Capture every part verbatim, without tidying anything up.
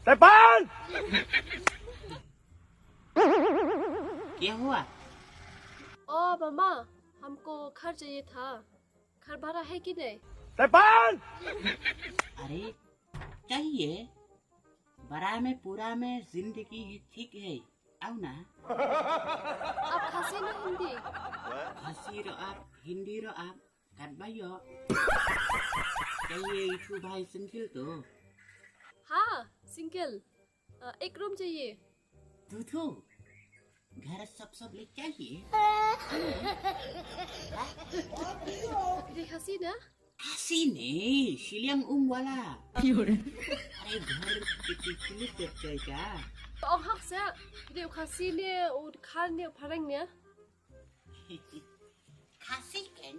Tepan! क्या हुआ? ओ मामा, हमको घर चाहिए था। घर भरा है कि नहीं? Tepan! अरे, चाहिए। बड़ा में पूरा में जिंदगी ही ठीक है। आओ ना। आप खासी ना हिंदी? खासी रो आप, हिंदी रो आप, kat bayo. चाहिए इशू भाई सिंगल तो? हाँ, सिंगल। अ, एक रूम चाहिए। तू तो घर सब सब ले चाहिए। ये खासी ना? खासी नहीं, शिलिंग उम वाला। अरे घर कितनी किलो कर जाएगा? तो हक से, ये खासी ने, और खान ने, फरंग ने। Khasi kan?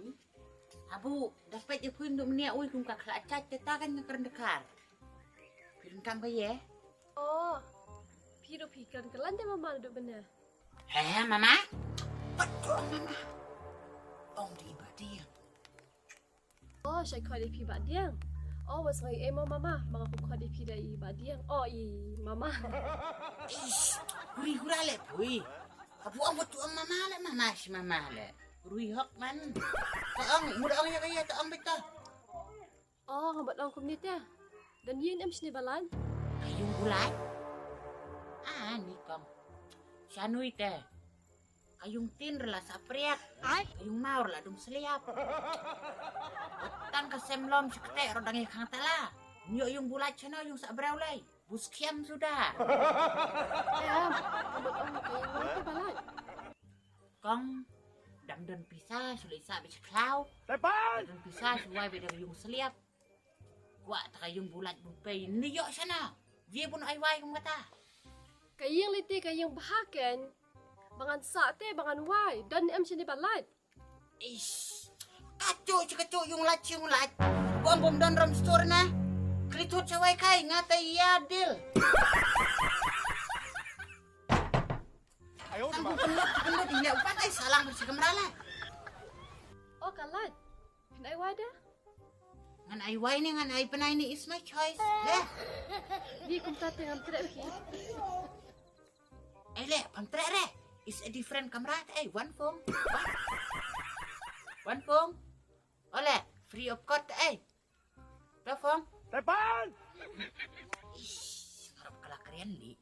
Abu dapat je pun duk menia ui kum ka khlak chat te ta kan ngan kren dekar. Phi donkam ka ye? Oh, phi ruh phi kren ka lan te mama duk bena. He mama? Pat tu mama. Ong di ba dia. Oh, shai khot ïa phi Bah Diang. Oh, wat sngew ei mo mama, ma nga kum khot ïa phi da i Bah Diang. Oh, i mama. Ish, huri hura le pui. Abu ong wat tu ong mama le, mama shi mama le. Rui hok man. Ta ong, mut ong ïa ka ïa ta ong beta. Oh, nga bat ong kumne te. Dan ïing em shini balan. Ka ïung bulai. Ah, ni kong. Shanui te. Ka ïung tin rla sa priat. Ai. Ka ïung mau rla dum sliap. Tang ka sem lom shi ktek ro dang ïa khang tala. Nyo ïung bulat shano ïung sa brau lai. Bus kiam suda. Em, ka bat ong ka ïung bulai te balan. Kong, dang don pisa, shu leit sah bad shi khlaw. Tepan! Dang don pisa, shu wai bad dang ïung sliap. Kwah ta ka ïung bulat bu pei, ni ïoh shana. Wie bun ai wai kum kata. Ka ïing leit te ka ïing bha ken. Ba ngan sah te, ba ngan wai, don em shini balat. Ish. Kacu, shi kacu ïung lait, ïung lait. Bom bom don rom stur na. Kli tut shawai kai, ngata ïa dil. Ayo, tang ma. Pendut, pendut, ïa upat ai salang bersih kemrala. Oh, ka lait. Phin ai wai da? Ngan ai wai ni, ngan ai penai ni is my choice. Le. Ni kumta te ngam trek ki. Eh, le, pam trek re. Is a different kamra te, eh, one phone. One phone. Ole, free of cost, eh. Telepon. Telepon. Ish, ngarap kelak keren ni.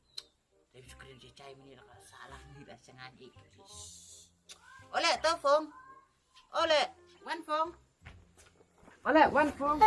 Tapi sekeren cecai meni lah salah ni dah sengaja. Ish. Ole, telepon. Ole, one phone. Ole, one phone.